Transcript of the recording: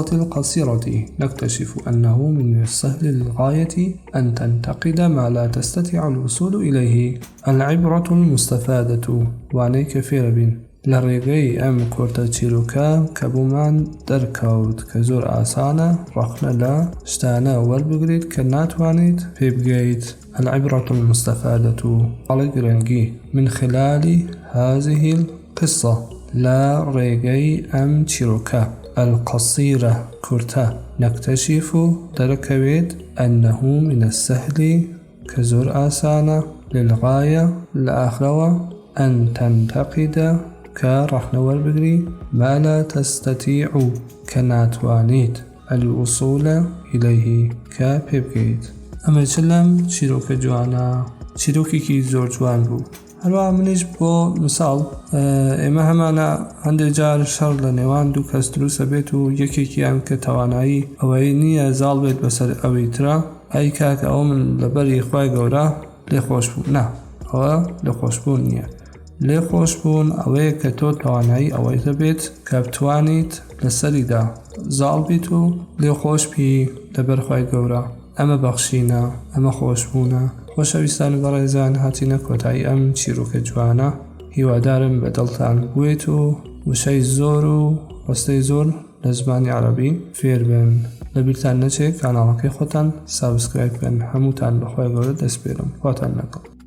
القصة القصيرة نكتشف أنه من السهل للغاية أن تنتقد ما لا تستطيع الوصول إليه العبرة المستفادة وانەی کە فێرەبین لە ڕێگەی ئەم کورتە چیرۆکە کە بۆمان دەرکەوت کە زۆر ئاسانە ڕەخنە لە شتانە وەربگریت کە ناتوانیت پێبگەیت العبرة المستفادة خاڵی گرنگی من خلال هذه القصة لە ڕێگەی ئەم چیرۆکە القصیرە کورتە نکتشف دەرەکەوێت أنه من السهل کە زۆر ئاسانە للغایە لە ئاخرەوە أن تنتقد کە ڕەخنە وەربگری ما لا تستطیع کە ناتوانیت. الوصول الیه کە پێ بگەیت. ئەمە چ لەم چیرۆکە جوانە چیرۆکێکی زۆر جوان بوو. هەروەها منیش بۆ مساڵ ئێمە هەمانە هەندێک جار شەڕ لە نێوان دوو کەس دروستە بێت و یەکێکیان کە تەوانایی ئەوەی نییە زاڵ بێت بەسەر ئەوی ترا ئەی کاکە ئەوە من لەبەری خوای گەورە لێ خۆش بوو نا ئەوە لێ خۆشبوون نییە لێ خۆشبوون ئەوەیە کە تۆ توانایی ئەوەی هەبێت کە بتوانیت لەسەریدا زاڵ بیت و لێ خۆش بی لەبەر خوای گەورە ئەمە بەخشینە ئەمە خۆشبوونە خۆشەویستان و بەڕێزان هاتینە کۆتایی ئەم چیرۆکە جوانە هیوادارم بە دڵتان بوێت و وشەی زۆر و ڕستەی زۆر لە زمانی عەرەبی فێربن لەبیرتان نەچێت کاناڵەکەی خۆتان subscribe بکەن هەمووتان بەخوای گەورە دەسپێرم خواتان لەگەڵ.